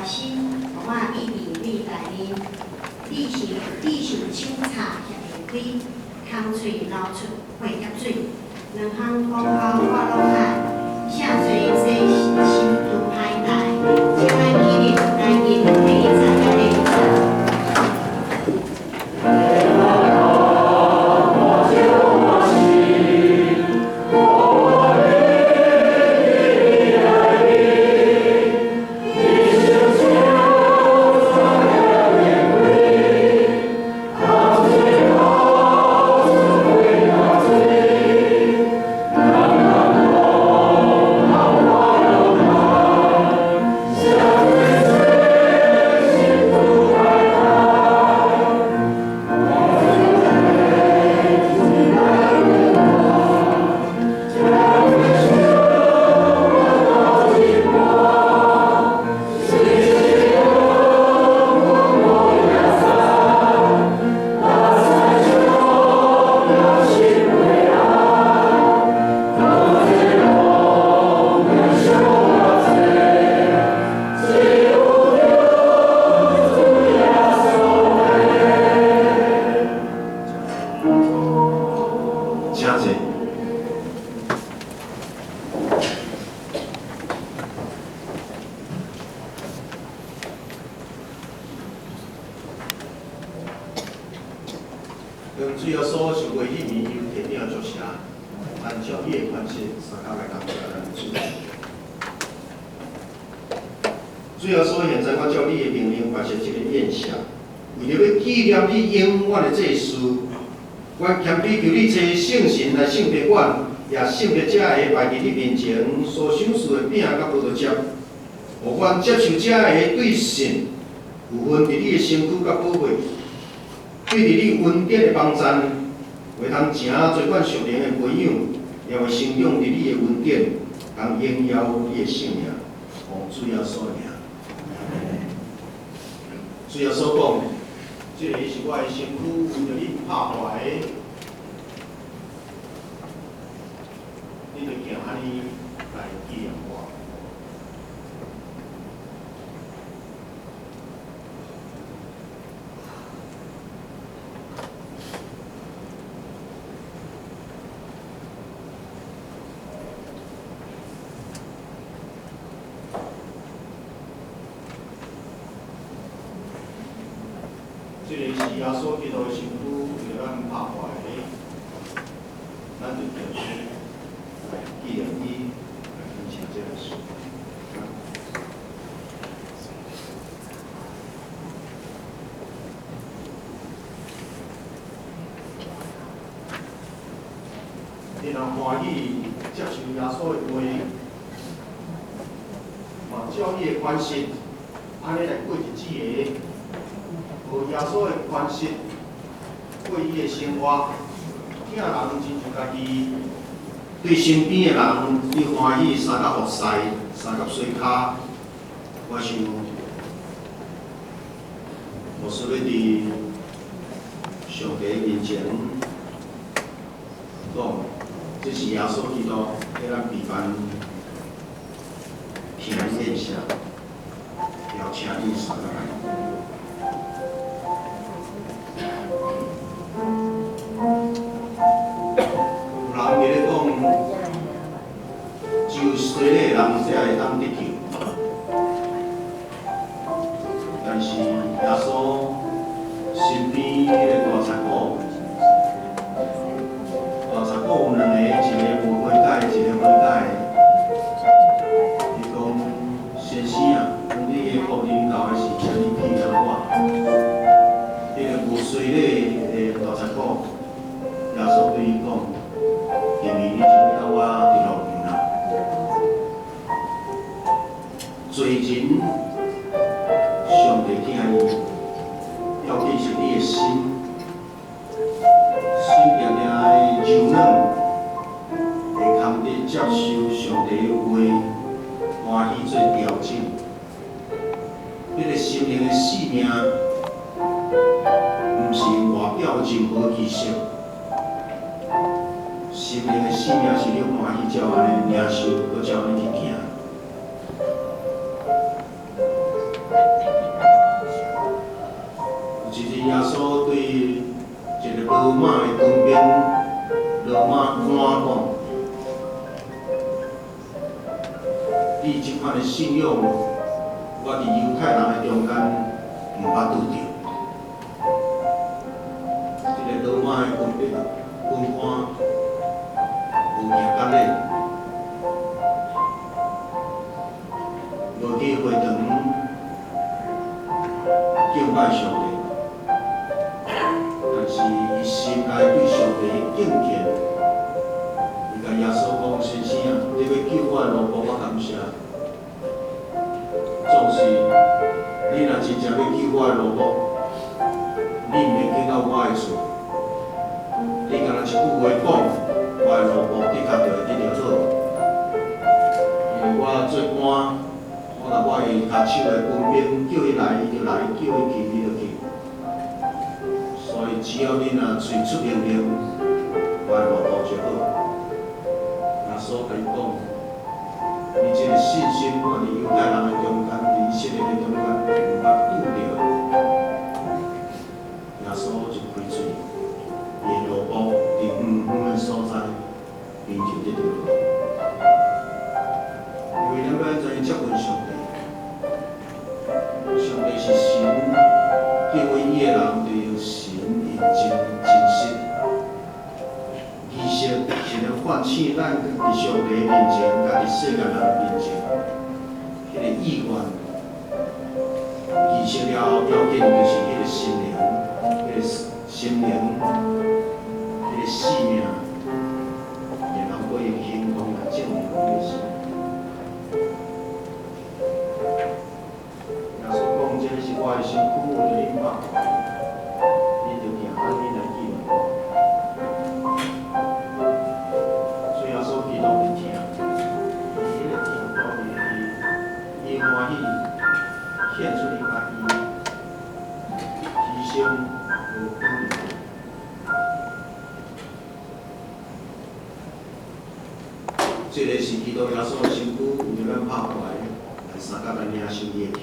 心，予我意伫你內面。你是手插協會開，空喙流出血汁水，兩項講後我攏愛，寫做這深度海大，請咱起立來吟第一節佮第二節。請坐。當主耶穌受過彼暝，由天頂祝謝，按照伊的權勢，相共來感謝咱的主。主耶穌，現在我照你的命令辦設這个宴席，為著欲紀念你永遠的祭司，我謙卑求你差聖神來聖別阮，也聖別這个擺佇你面前所賞賜的餅佮葡萄汁，予阮接受這个對信有份佇你的身軀佮寶血，對佇你恩典的幫贊，會通誠濟阮屬靈的培養，也會成長佇你的恩典，通榮耀你的聖名，奉主耶穌的名。主耶穌講：這个是我的身軀，為著你拍破的，你著行按呢來紀念我。這个是耶穌基督的身軀，為著咱拍破的，咱就定時來紀念伊，來品嘗這個事。你若歡喜接受耶穌的話，嘛照伊的權勢，按呢來過日子的，無耶穌的權勢過伊的生活，疼人親像家己，對身邊的人，你歡喜相佮服侍，相佮洗跤，我想，牧師欲佇上帝面前講，這是耶穌基督替咱備辦聽宴席，邀請你相佮來。有人佇咧講，只有洗禮的人才會當得救，但是耶穌身邊彼个大賊股，大賊股有兩個，一个無悔改，一个悔改。伊講：先生啊，當你的國臨到的時，請你紀念我。彼个無洗禮的大賊股，耶穌對伊講：今暝你就欲佮我佇樂園啦。罪人，上帝疼伊，要緊是你的心，心定定的柔軟，會堪得接受上帝的話，歡喜做調整。彼个心靈的性命，毋是外表任何儀式。心靈的性命是你歡喜照按呢領受，閣照按呢去行。耶穌對一个羅馬的軍兵、羅馬官講：你這款的信仰，我佇猶太人的中間毋捌拄著。這个羅馬的軍兵、軍官無行割禮，無去會堂敬拜上帝，但是伊心內對上帝敬虔。伊共耶穌講：先生啊，你欲救我的奴僕，我感謝。總是你若真正欲救我的奴僕，你毋免經到我的厝，你干焦一句話講，我的奴僕的確就會得著好。因為我做官，我共我的跤手的軍兵叫伊來，伊就來；叫伊去，伊就去。所以只要你若喙出命令，我的奴僕就好。耶穌共伊講：你這个信心，我佇猶太人的中間，佇以色列的中間，毋捌拄著。耶穌就開喙，伊的奴僕佇遠遠的所在，伊就得著好。因為咱欲按怎樣接近上帝？上帝是神，敬畏伊的人，就用神用真真實。儀式是來喚醒咱佇上帝面前，佮佇世界人面前，彼个意願。儀式了後，要緊就是彼个心靈，彼个心靈，彼个生命，然後閣用行動來證明彼个心。耶穌講：這个是我的身軀，為著恁拍破，恁著行按呢來紀念我。主耶穌基督的疼，伊彼个疼表明伊歡喜獻出伊家己，犧牲無保留。這个是基督耶穌的身軀，為著咱拍破的，來相佮來領受伊的疼。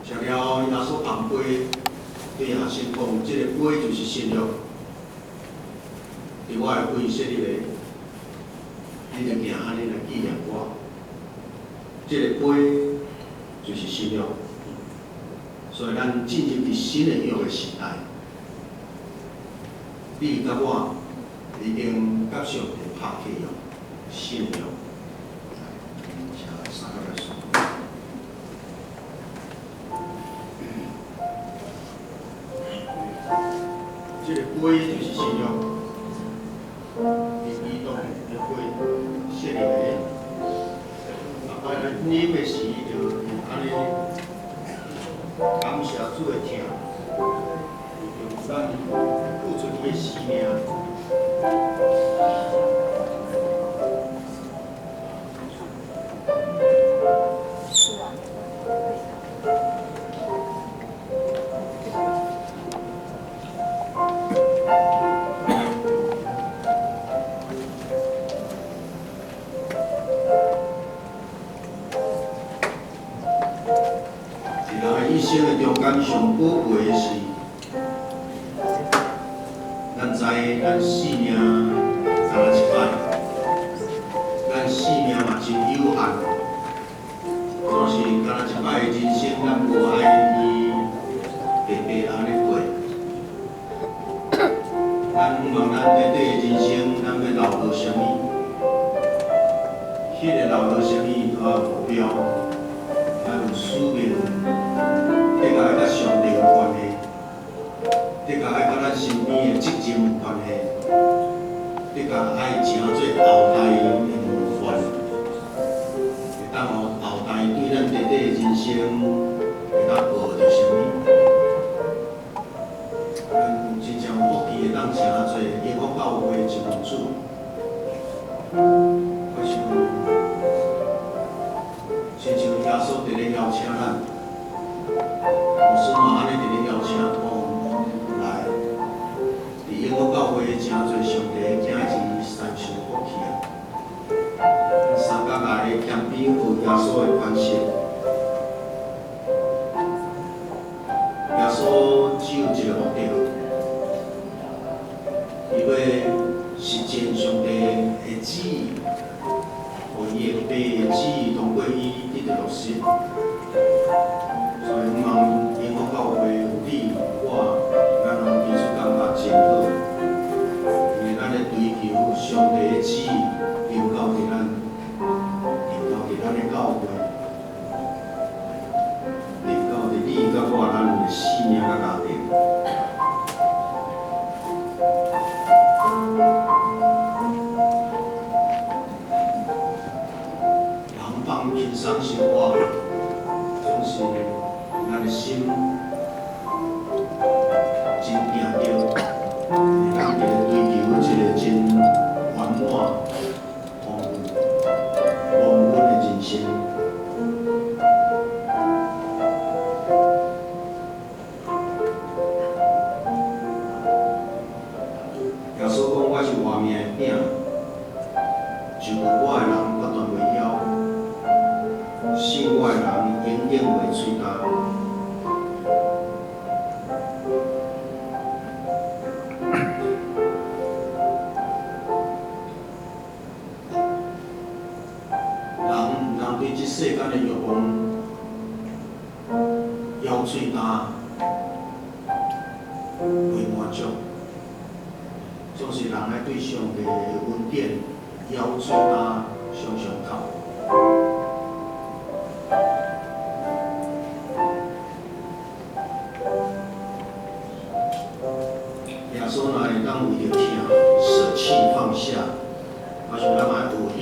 食了，耶穌捧杯對學生講：這个杯就是新約，佇我的血設立的，恁著行按呢來紀念我。這个杯就是新約，所以咱進入佇新的約的時代。你佮我已經佮上帝拍契約，新的約。請三個來說。這個杯就是新約，佇基督的血設立的。啊，咱啉的時就按呢感謝主的疼，用咱付出伊的生命。一人的一生的中間，上寶貴的是，咱知咱生命干焦一擺，咱生命嘛真有限，總是干焦一擺的人生，咱無愛伊白白按呢過。咱問咱短短的人生，咱欲留落啥物？彼个留落啥物，都愛有目標，愛有使命。這個愛佮上帝有關係，這個愛佮咱身邊的責任有關係，這個愛成做後代的模範，會當予後代對咱短短的人生會當學著啥物？咱真正有福氣會當成做幸福教會的一份子。我想，有一个目的，伊欲實踐上帝的旨意，予伊的爸的旨意通過伊得著落實。所以，毋通幸福教會有你我，咱攏彼此感覺真好，因為咱咧追求上帝的旨意，臨到佇咱，臨到佇咱的教會，臨到佇你佮我咱的生命佮家庭。人放輕鬆生活，總是咱的心真定著，會當佇咧追求一個真圓滿、豐富、無滿的人生。耶穌講：我是活命的餅，就我的人決斷袂枵，信我的人永遠袂喙焦。人毋通對這世間的欲望枵喙焦，袂滿足。總是人愛對上帝的恩典枵喙焦，常常渴。耶穌若會當為著疼，捨棄放下，我想咱嘛愛學伊。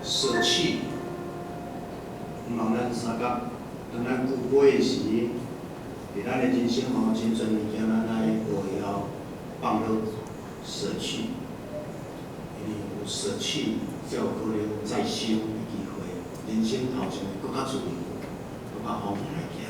捨棄，毋通咱相共，當咱久杯的時，佇咱的人生吼，真濟物件咱愛學會曉放落捨棄，因為有捨棄，才有可能有再生的機會，人生頭前會閣較自由，閣較方便來行。